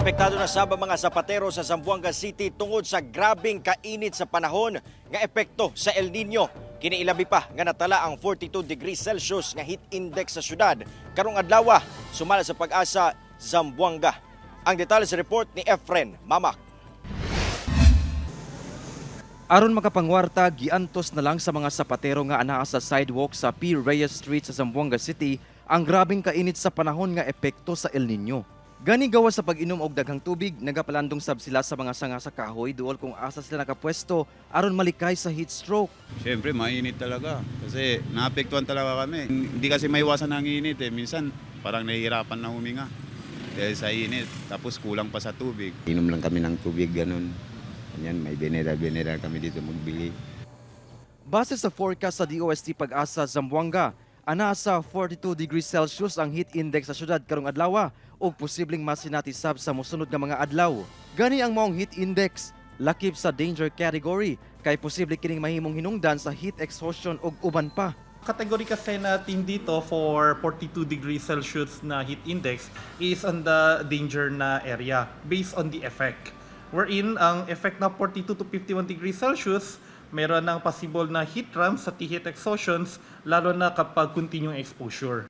Apektado na sab ang mga sapatero sa Zamboanga City tungod sa grabing kainit sa panahon nga epekto sa El Nino. Kini ilabi pa nga natala ang 42 degrees Celsius nga heat index sa syudad karong adlaw, sumala sa Pag-asa Zamboanga. Ang detalye sa report ni Efren Mamak. Aron makapangwarta, giantos na lang sa mga sapatero nga anaa sa sidewalk sa P. Reyes Street sa Zamboanga City ang grabing kainit sa panahon nga epekto sa El Nino. Gani gawas sa pag-inom og daghang tubig, nagapalandong sab sila sa mga sanga sa kahoy duol kung asa sila nakapwesto aron malikay sa heat stroke. Siyempre, mainit talaga. Kasi naapektuhan talaga kami. Hindi kasi maiwasan ang init eh. Minsan, parang nahihirapan na huminga dahil sa init. Tapos kulang pa sa tubig. Inom lang kami ng tubig, ganun. Ganyan, may binera-binera kami dito magbili. Base sa forecast sa DOST Pag-asa Zamboanga, anaa sa 42 degrees Celsius ang heat index sa syudad karong adlaw ug posibleng masinati sab sa mosunod nga mga adlaw. Gani ang maong heat index lakip sa danger category kay posible kining mahimong hinungdan sa heat exhaustion ug uban pa. Category kasi natin dito for 42 degrees Celsius na heat index is on the danger na area based on the effect. Wherein ang effect na 42 to 51 degrees Celsius, meron ng possible na heat ramps at heat exhaustions, lalo na kapag continuing exposure.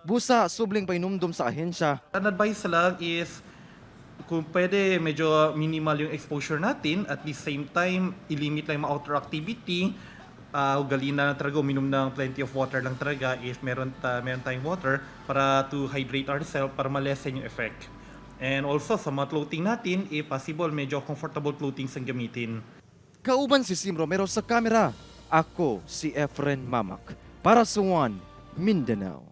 Busa, subling painumdum sa ahensya. Ang advice lang is kung pwede, medyo minimal yung exposure natin. At the same time, ilimit lang yung mga outdoor activity, ugalin na talaga uminom ng plenty of water lang talaga if meron tayong water para to hydrate ourselves para ma-lessen yung effect. And also sa mga clothing natin, if possible, medyo comfortable clothing ang gamitin. Kauban si Sim Romero sa kamera. Ako si Efren Mamak para sa One Mindanao.